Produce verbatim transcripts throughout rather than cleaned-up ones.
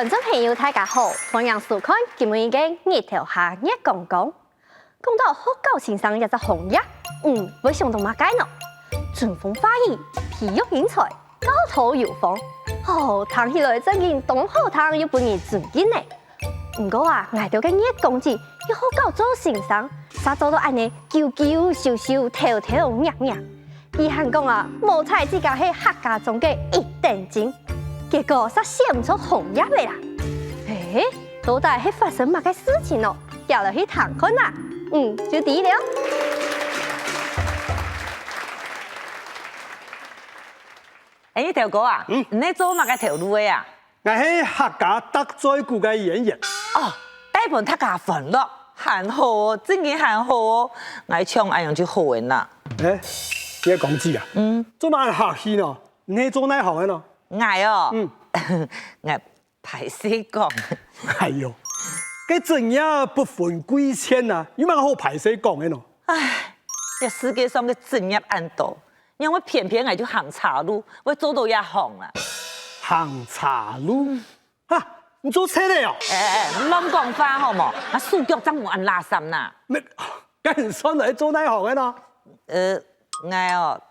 觀眾朋友，大家好，歡迎收看今晡日个日頭下月光光。講到學校先生這隻行業，嗯，會想到麼个呢？春風化雨、培育人才、教導有方，哦，聽起來正經當好聽又分人尊敬呢。毋過啊，𠊎兜个月光姊，佢學校做先生，煞做到恁呢，勼勼瘦瘦、偷偷摸摸。 佢還講啊，無彩自家係客家庄个一等親，結果煞選毋著行業仔啦。欸，到底係發生麼个事情哦？遽來去聽看啊！嗯，就知了。欸，日頭哥啊，嗯，你係做麼个頭路个啊？ 𠊎係客家逐嘴鼓个演員。哦，帶分大家歡樂，還好哦，真經還好哦。𠊎像恁樣就好个啦。欸，你个光姊啊，嗯，做麼恁客氣呢？你係做哪行个呢？𠊎哦，嗯，𠊎歹勢講。哎喲，該職業不分貴賤啊，有麼个好歹勢講个呢？唉，這世界上个職業恁多， 仰會偏偏𠊎就行差路，會做到這行啊？行差路？哈，你做賊仔哦？欸欸欸，毋好亂講話好無？啊手腳正無恁垃圾哪！該，該你算來做哪行个呢？呃，𠊎哦，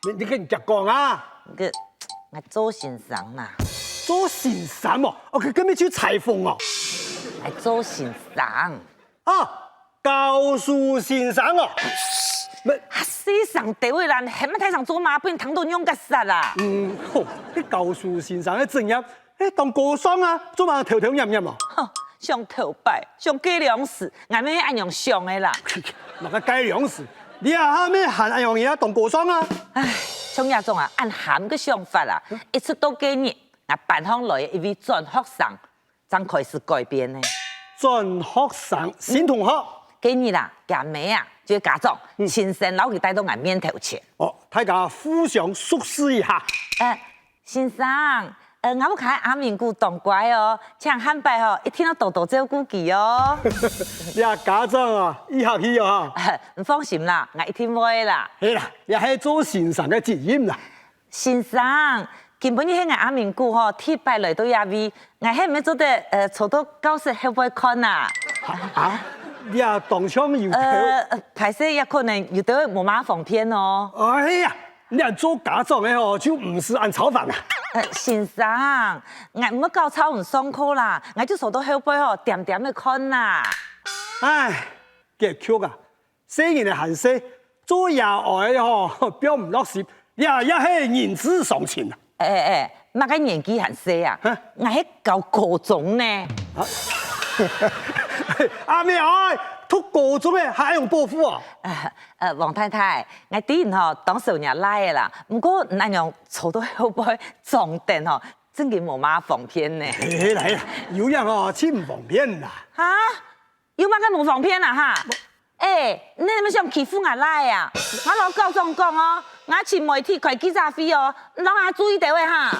你，你跟人家講啊！該，𠊎做先生啦。做先生哦？哦，佢根本就裁縫哦。𠊎做先生。 啊，教書先生哦！啊，先生得位啦，你喊麼大聲做麼，分人聽到仰結煞啊？嗯，吼，該教書先生个職業，欸，當高尚啊，做麼偷偷摸摸哦？哼，想偷擺，想計量時，𠊎乜係恁樣想个啦。麼个計量時？你啊，還乜還恁樣也當高尚啊？唉，像這種啊，恁鹹个想法啊，一直到今日，𠊎班上來个一位轉學生， 正開始改變呢。轉學生，新同學。該日啊，厥姆啊，就係家長，親身摎佢帶到𠊎面頭前。哦，大家互相熟識一下。呃，先生，呃，𠊎屋下阿明牯當乖哦，請下擺吼，一定愛多多照顧佢哦。這家長啊，異客氣哦。你放心啦，𠊎一定會啦。係啦，這係做先生个責任啦。 先生，今晡日係𠊎阿明牯吼，第一擺來到這位，𠊎係毋係做得，呃，坐到教室後背看啊？啊？這當像有兜……呃，歹勢，這可能有兜無麼方便哦。哎呀，你恁做家長个吼，就毋使恁操煩啊。呃，先生，𠊎毋會攪吵你上課啦，𠊎就坐到後背吼，恬恬仔看啦。唉，結局啊， 細人仔還細，做爺哀吼，放毋落心，這也係人之常情啊。欸欸欸，麼个年紀還細啊？哈？𠊎係教高中呢。啊？阿姆哀，讀高中个還愛用保護哦？呃，呃，王太太，𠊎知你吼，當愁若倈仔啦，毋過你恁樣坐到後背掌等吼，正經無麼方便呢。嘿啦嘿啦，有影吼，盡毋方便啦。哈？ 有麼个無方便啊哈？欸，你係毋係想欺負𠊎倈仔啊？𠊎摎校長講哦，𠊎尋媒體開記者會哦，你摎𠊎注意兜仔哈。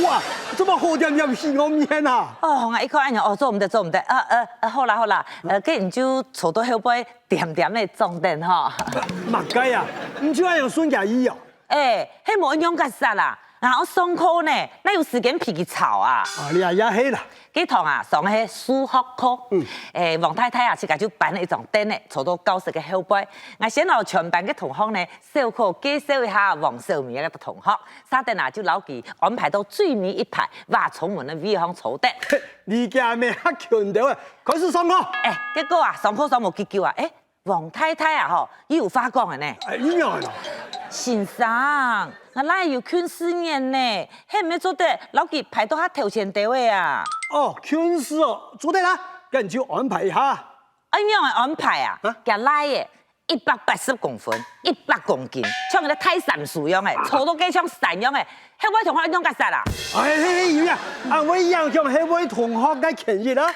哇，做麼好恬恬死戇面啊？哦，𠊎一看恁樣，哦，做毋得，做毋得，啊，呃，呃，好啦，好啦，呃，該你就坐到後背，恬恬仔掌等吼。麼个啊？你就恁樣順厥意哦？ 欸，係無仰結煞啦，𠊎愛上課呢，哪有時間陪佢吵啊？啊，這也係啦。該堂啊，上个係數學課。嗯。欸，王太太啊，自家就搬了一張凳仔，坐到教室个後背。𠊎先摎全班个同學呢，小可介紹一下王小明這個同學，續等啊，就摎佢安排到最尾一排，倚窗門个位項坐等。你厥姆較勤勞啊，開始上課。欸，結果啊，上課上無幾久啊，欸， 王太太啊吼，又有話講了呢。哎，仰仔呢？先生，𠊎倈仔有近視眼呢，係毋係做得摎佢排到較頭前兜仔啊？哦，近視哦，做得啊，該你就安排一下。仰仔安排啊？啊？厥倈仔一百八十公分，一百公斤，像一個大山豬樣仔，坐到該像山樣仔， 後背同學仰結煞啊？哎，嘿嘿，有影，啊，𠊎影響後背同學个權益啊。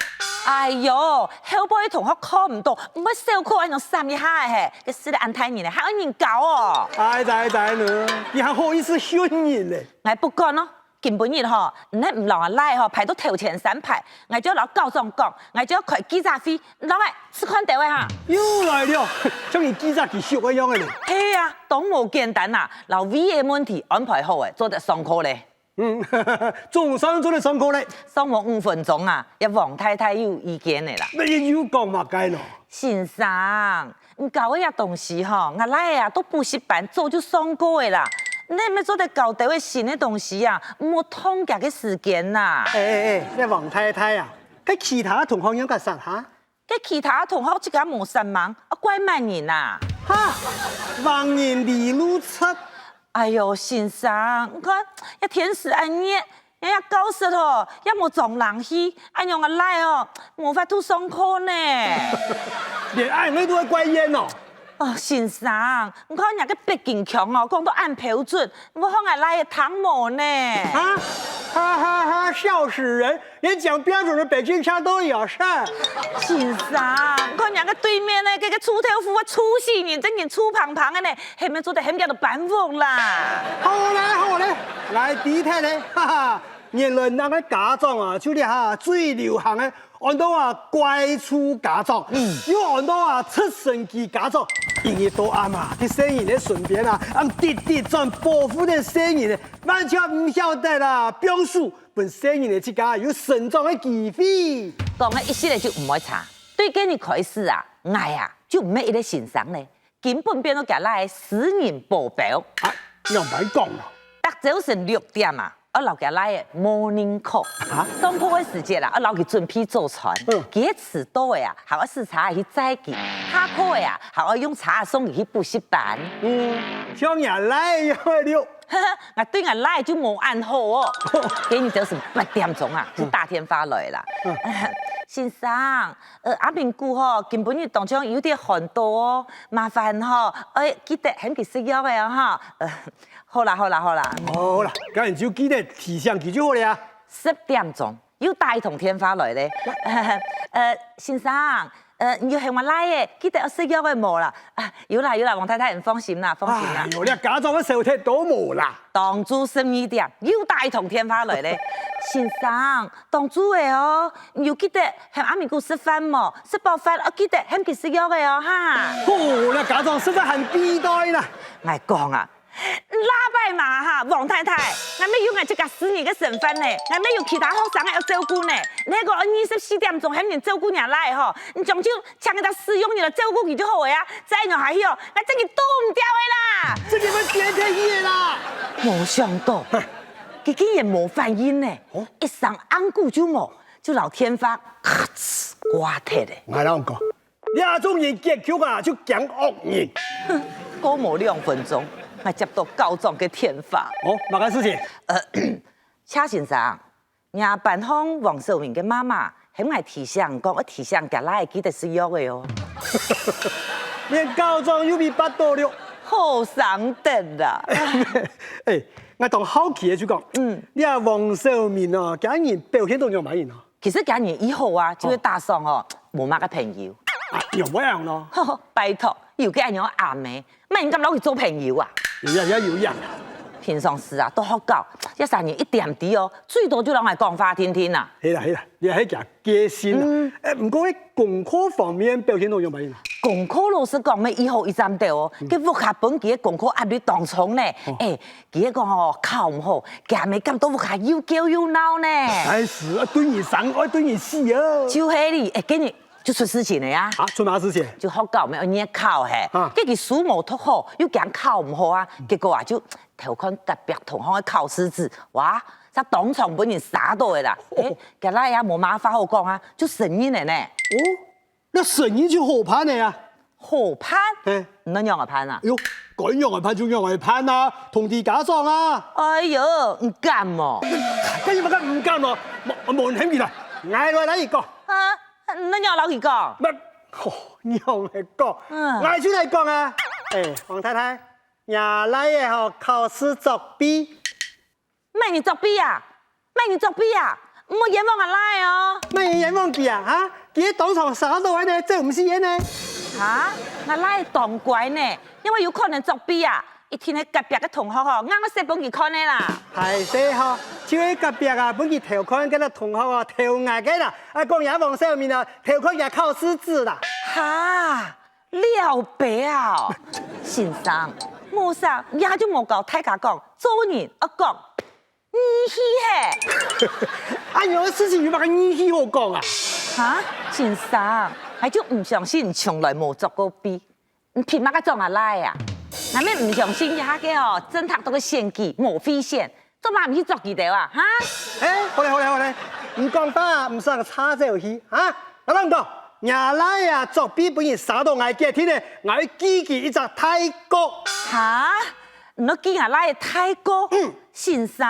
哎喲，後背同學看毋到，毋會小可恁樣閃一下仔嘿，該勢仔恁大人了，還愛人教哦。哎，知知呢，你還好意思訓人呢？𠊎不管哦，今晡日吼，你係毋摎𠊎倈仔吼排到頭前三排，𠊎就摎校長講，𠊎就開記者會， 摎𠊎試看兜仔哈。又來了，像你記者佢熟个樣仔咧。係啊，當無簡單啊，摎V A問題安排好咧，做得上課咧。嗯，總算做得上課咧。上無五分鐘啊，這王太太有意見个啦。該又講麼个呢？先生，你教个這東西吼，𠊎倈仔啊，到補習班早就上過个啦。你乜做得教兜仔新个東西啊，莫拖佢个時間啦。哎哎哎，該王太太啊，該其他同學仰結煞哈？ 該其他同學自家無煞猛，啊怪麼人啊？哈，橫人離路出。哎喲，先生，你看，這天時恁熱，這教室吼，也無裝冷氣，恁樣𠊎倈仔哦，無法度上課呢。連恁樣都會怪人哦。哦，先生，你看人家个北京腔哦，講到恁標準， 𠊎喊𠊎倈仔聽無呢。啊，哈哈哈，笑死人！連講標準的北京腔都有事。先生，看人家對面呢，該个臭豆腐啊，臭死人，正經臭芳芳个呢，還無做得喊佢到搬屋啦。好啦好啦，來，D太呢，哈哈，原來𠊎个家長啊，就這下最流行个 安到啊怪獸家長，又安到啊直升機家長。一日到暗啊，在細人仔身邊啊，恁直直轉保護等細人仔，完全毋曉得啦，放手分細人仔自家有成長个機會。講个一息仔就毋會差。對該日開始啊，𠊎啊就毋係一個先生咧， 根本變做厥倈仔私人保鏢。啊，仰般講啊？逐朝晨六點啊，愛摎厥倈仔morning call。啊？上課个時節啊，愛摎佢準備早餐。嗯。佢係遲到个啊，還愛駛車去載佢；下課个啊，還愛用車送佢去補習班。嗯，像若倈仔一樣个了。𠊎對𠊎倈仔就無恁好哦。該日朝晨八點鐘啊，就打電話來啦。嗯。先生，呃，阿明牯吼，今晡日當像有點寒著哦， 麻煩吼，愛記得喊佢食藥仔哦哈。呃，好啦好啦好啦。好啦，該你就記得提醒佢就好了啊。十點鐘又打一通電話來咧。呃，先生，呃，你有喊𠊎倈仔，記得愛食藥仔無啦？啊，有啦有啦，王太太，你放心啦，放心啦。哎喲，這家長个手鐵都無啦。當晝十二點又打一通電話來咧。先生，當晝仔哦，你有記得喊阿明牯食飯無？ 食飽飯愛記得喊佢食藥仔哦哈。吼，這家長實在還偉大啦！𠊎講啊，喇叭嘛哈，王太太，𠊎乜有𠊎自家私人个生活呢，𠊎乜有其他學生愛照顧呢。你係講愛二十四點鐘喊人照顧若倈仔吼，你將就請一隻使用人來照顧佢就好个啊！再恁樣下去哦，𠊎正經擋毋牢个啦！正經會癲忒去个啦！無想到，佢竟然無反應呢，一聲應鼓就無，就摎電話咔嚓掛忒咧。𠊎摎你講， 這種人結局啊，就驚惡人。過無兩分鐘，𠊎接著校長个電話。哦，麼个事情？呃，謝先生，若班項王小明个媽媽喊𠊎提醒，講愛提醒厥倈仔記得食藥仔哦。連校長又被bắt著了。好生得啦！哎，𠊎當好奇个就講，嗯，這王小明哦，今日表現到仰般形哦？ 其實今日已好啊，就係打爽哦，無麼个朋友。啊，仰會恁樣呢？拜託，有个恁樣阿姆，麼人敢摎佢做朋友啊？有影，有影，有影。平常時啊，到學校，一儕人一點知哦，最多就摎𠊎講話定定啊。係啦，係啦，這係厥個性啦。嗯。欸，毋過該功課方面表現到仰般形啊？功課老實講，乜已好一站兜哦，嗯。該屋下分佢个功課壓力當重呢。哦。欸， 佢係講吼，考毋好，厥姆敢到屋下又噭又鬧呢。該時愛對人生，愛對人死啊！就係哩，欸，該日就出事情了啊！啊，出麼事情？就學校乜愛月考嘿，啊。該佢書無讀好，又驚考毋好啊，結果啊就偷看隔壁同學个考試紙，哇，煞當場分人捎著了啦！哦。欸，厥倈仔也無麼話好講啊，就承認了呢。哦， 該承認就好辦了啊。好辦？嘿。你仰仔辦啊？喲，該仰仔辦就仰仔辦啊，通知家長啊。哎喲，你敢無？該你麼个毋敢哦？無，無人喊佢來，𠊎來摎佢講。啊，你仰摎佢講？無，吼，仰仔講？嗯。𠊎就來講啊。欸，王太太，若倈仔吼考試作弊。 麼人作弊啊？麼人作弊啊？毋好冤枉吾倈仔哦！麼人冤枉佢啊？哈？佢係當場捎著个呢，走毋死个呢。哈？吾倈仔當乖呢，仰會有可能作弊啊？一定係隔壁个同學吼，硬愛塞分佢看个啦。歹勢吼，就係隔壁啊，分佢偷看該兜同學哦，偷𠊎个啦。啊，講這王小明啊，偷看厥考試紙啦。哈？ 了不啊！先生，無啥，這下就莫教大家講，做人愛講義氣嘿！恁樣个事情有麼个義氣好講啊？哈，先生，𠊎就毋相信你從來無作過弊。你憑麼个做𠊎倈仔啊？𠊎乜毋相信這下个哦，政大个選舉無賄選，做麼毋去捉佢兜啊？哈？哎，好咧，好咧，好咧，你講話啊，毋使差走去啊！𠊎摎你講，若倈仔啊，作弊分人查到𠊎決定咧，𠊎會記佢一隻大過。哈？ 你愛記𠊎倈仔大過？嗯。先生，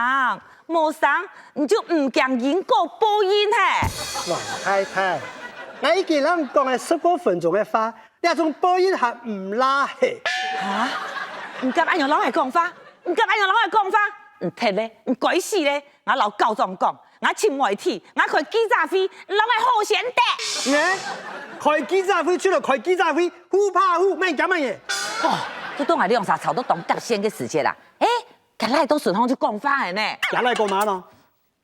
無生，你就毋驚因果報應嘿？王太太，𠊎已經摎你講了十過分鐘个話，這種報應還毋罅嘿？哈？你敢恁樣摎𠊎講話？你敢恁樣摎𠊎講話？你忒咧，你該死咧！ 𠊎摎校長講，𠊎尋媒體，𠊎開記者會，你摎𠊎好先得。欸，開記者會就來開記者會，呼怕呼，麼个驚麼个？哦，堵著𠊎兩儕吵到當急性个時節啦。欸，厥倈仔到脣項就講話了呢。厥倈講麼个呢？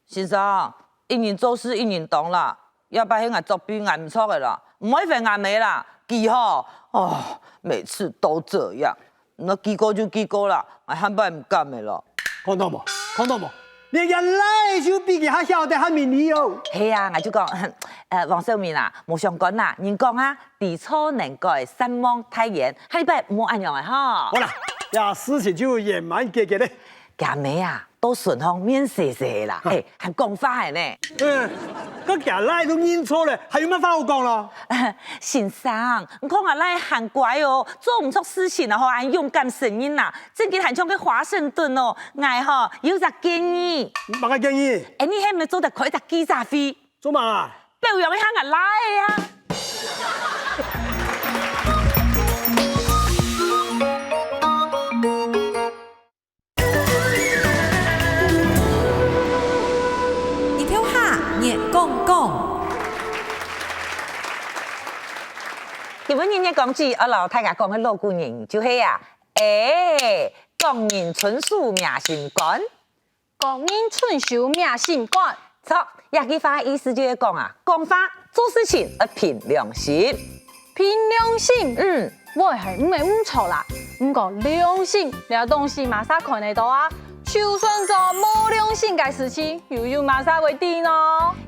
先生，一人做事一人當啦， 這擺係𠊎作弊，𠊎毋著个啦，毋會還𠊎姆啦，佢吼，哦，每次都這樣，該記過就記過啦，𠊎下擺毋敢个啦。看著無？看著無？連厥倈就比佢較曉得較明理哦。係啊，𠊎就講，呃，王少明啊，無相干啦，人講啊，知錯能改，善莫大焉，下禮拜毋好恁樣仔吼。好啦，這事情就圓滿解決咧。厥姆啊， 到脣項面細細啦，欸，還講話呢。嗯，該厥倈都認錯了，還有麼个話好講囉？先生，你看𠊎倈還乖哦，做毋著事情啊，吼，還勇敢承認吶，正經還像个華盛頓哦。𠊎吼，有隻建議。麼个建議？欸，你係毋係做得開一隻記者會？做麼个？表揚一下𠊎倈仔啊！ 日頭下，月光光。今晡日月光姊愛摎大家講个老古人言就係啊，欸，各人伸手摸心肝。各人伸手摸心肝。著，這句話个意思就係講啊，講話、做事情愛憑良心。 憑良心，嗯，會係毋會毋著啦。毋過良心這東西麼儕看得著啊？就算做無良心个事情，又有麼儕會知呢？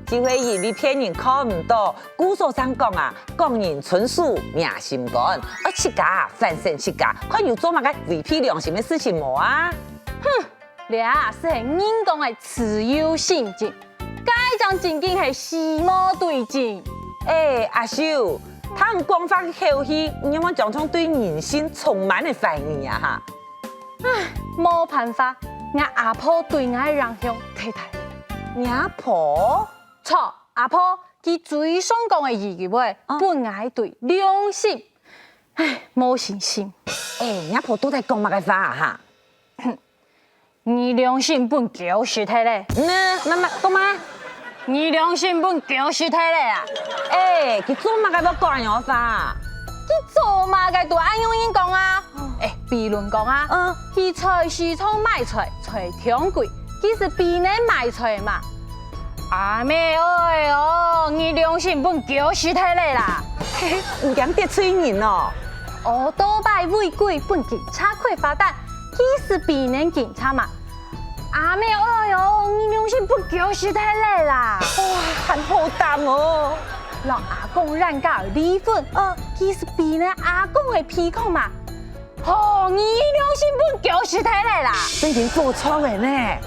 就係因為別人看毋著，故所正講啊，各人伸手摸心肝，愛自家反省自家，看有做麼个違背良心个事情無啊？哼！ 這係人講个自由心證，該正正經係死無對證。欸，阿秀，聽你講話个口氣，你仰會像像對人性充滿个懷疑啊哈？唉，無辦法，𠊎阿婆對𠊎个影響忒大。你阿婆？著，阿婆，佢嘴上講个一句話，啊。分𠊎對良心，唉，無信心。欸，你阿婆到底講麼个話啊哈？ 你良心分狗食忒咧！嗯，麼，麼，講麼？你良心分狗食忒咧啊！欸，佢做麼个會講恁樣个話？佢做麼个都恁樣人講啊！欸，比論講啊，嗯。去菜市場買菜，菜當貴，佢係比人買菜嘛。阿姆哀哦，你良心分狗食忒咧啦！你驚得罪人哦？哦，多擺違規分警察開罰單， 佢係比人警察嘛。阿姆哀哦，你良心分狗食忒咧啦！哇，還好膽哦！摎阿公冤家離婚，嗯。佢係比人阿公个鼻孔嘛。吼，你良心分狗食忒咧啦！正經做錯个呢。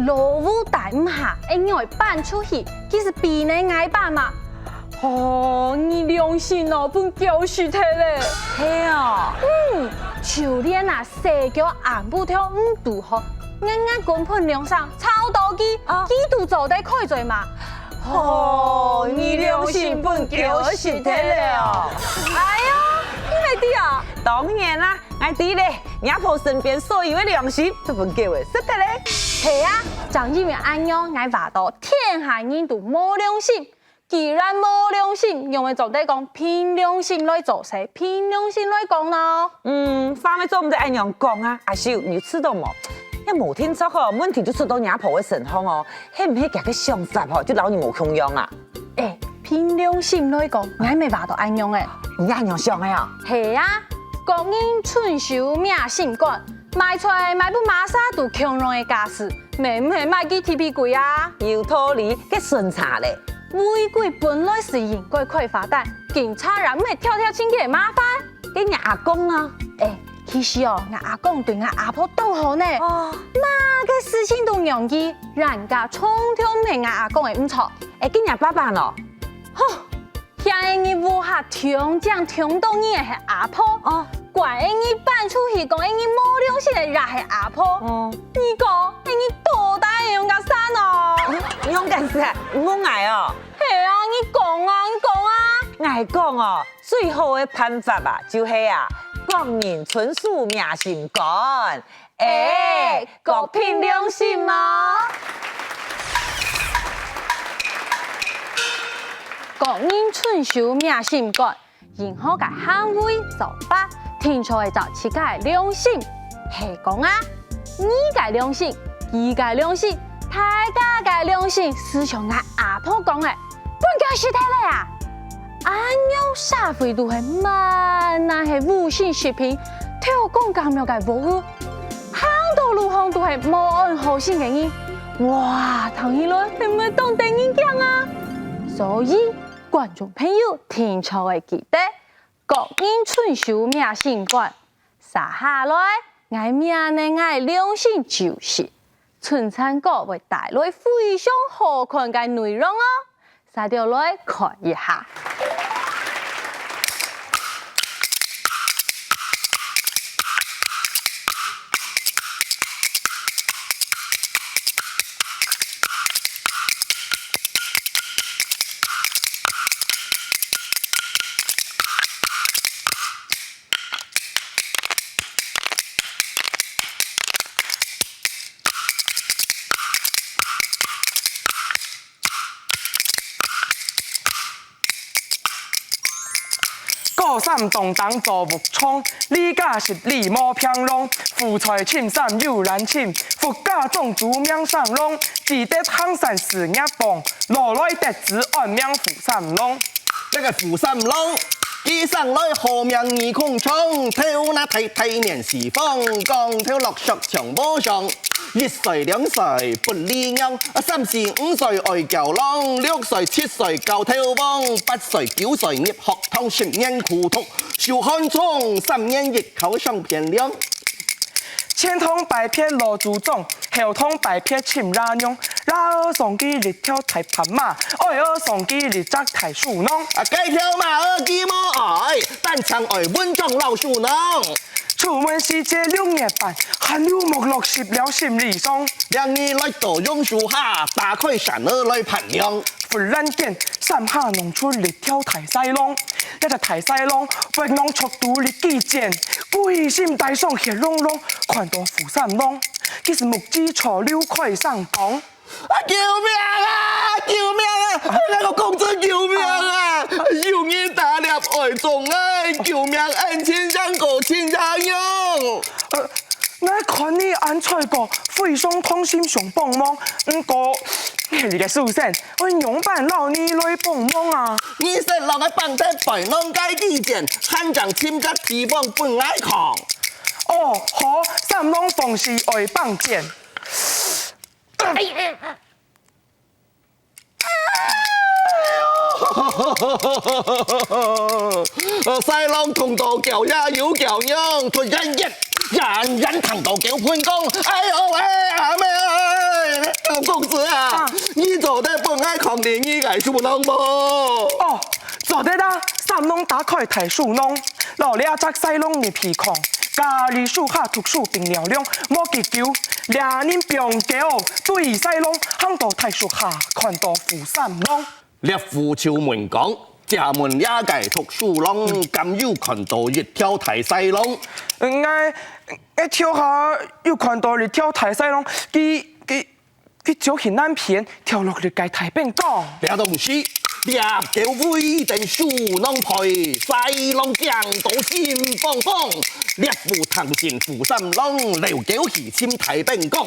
老屋帶毋下，愛愛搬出去，佢係比人挨打嘛。 哦，你良心哦，分狗食忒咧。係哦。嗯，就連啊，細狗暗晡頭毋堵好，硬硬滾分兩聲吵到佢，啊。佢都做得開嘴嘛。哦，你良心分狗食忒咧哦。哎喲，你乜知啊？當然啦，𠊎知咧，若婆身邊所有个良心都分狗仔食忒咧。係啊，正因為恁樣，𠊎話到天下人都無良心。 既然無良心，仰會做得講憑良心來做事，憑良心來講呢？嗯，話乜做毋得恁樣講啊！阿秀，你知著無？這無定著吼，問題就出到若婆个身上哦，係毋係厥个想法吼，就摎你無共樣啊？欸，憑良心來講，𠊎乜話到恁樣欸。你恁樣想个啊？係啊，各人伸手摸心肝，買菜買分麼儕都共樣个價數，乜毋係買佢特別貴啊。有道理，該順差咧。烏龜本來係應該開罰單，警察也毋係挑挑尋佢个麻煩。該若阿公呢？欸，其實哦，𠊎阿公對𠊎阿婆當好呢。哦。麼个事情都讓佢，冤家從頭毋係𠊎阿公个毋著。欸，該若爸爸呢？吼， 嫌𠊎屋下忒靚忒多人个係阿婆，哦。管𠊎搬出去講𠊎無良心个也係阿婆。哦。你講𠊎到底仰結煞哦？仰結煞？你問𠊎哦？係啊，你講啊，你講啊！𠊎講哦，最好个辦法啊，就係啊，各人伸手摸心肝。 欸，各憑良心哦。各人伸手摸心肝，任何个行為做法，定著愛照自家个良心。係講啊，你个良心，佢个良心，大家个良心，就像𠊎阿婆講个， 分佢食忒咧啊！恁樣社會肚係滿哪係無性食品，偷工減料个禍害，行到路項都係無安好心个人。哇，聽起來係毋係當得人驚啊？所以，觀眾朋友定著愛記得，各人伸手摸心肝。接下來，𠊎摸等𠊎良心就是。 春燦哥會帶來非常好看个內容哦，續等來看一下。 高山當頂做屋場，離家十里無平路，富在深山有難尋，富家莊主名聲隆，只得行山事業廣，老來得子安名富三郎。 這个富三郎，佢生來好命耳空長，頭那大大面四方，光頭落索像和尚。一歲兩歲不離娘，三四五歲愛嬌郎，六歲七歲教頭王，八歲九歲入學堂，十年苦讀受寒窗，三年一考上汴梁。 前堂拜別老祖宗，後堂拜別親爺娘。爺仔送佢一條大白馬，哀仔送佢一隻大樹囊。啊，該條馬仔佢無愛，單淨愛文章摎樹囊。出門時節六月半，汗流脈落濕了心裡上。兩人來到榕樹下，打開扇仔來盼涼。 忽然間，山下弄出一條大豺狼。這隻大豺狼，背囊著到一支箭，歸身帶傷血隆隆，看到富三郎，佢就目汁直流開聲講：「啊，救命啊！救命啊！啊，𠊎个公子，救命啊！有人打獵愛捉𠊎，救命！恩親相告，親爺娘！」呃， 𠊎看你恁衰過，非常痛心想幫忙，毋過，𠊎這个書生，愛仰般摎你來幫忙啊？你先摎𠊎放忒背囊該支箭，還正尋隻地方分𠊎囥。哦，好，三郎方士愛放箭。 豺狼痛到狗也有狗樣，突然間，遠遠聽到狗牯講：「哎喲喂，阿姆哎，老公子啊，啊。你做得分𠊎囥在你个樹囊無？」「哦，做得啊！」三郎打開大樹囊，摎這隻豺狼入去囥。 家裡樹下讀書並尞尞，無幾久，這人放狗追豺狼，行到大樹下，看到富三郎。獵戶就問講：「借問這个讀書郎，敢有看到一條大豺狼？」「𠊎，𠊎頭下有看到一條大豺狼，佢，佢， 佢走去南片，跳落一个大平江。」這當時，獵狗圍等樹囊背，豺狼驚到心慌慌。獵戶聽信富三郎，遛狗去尋大平江。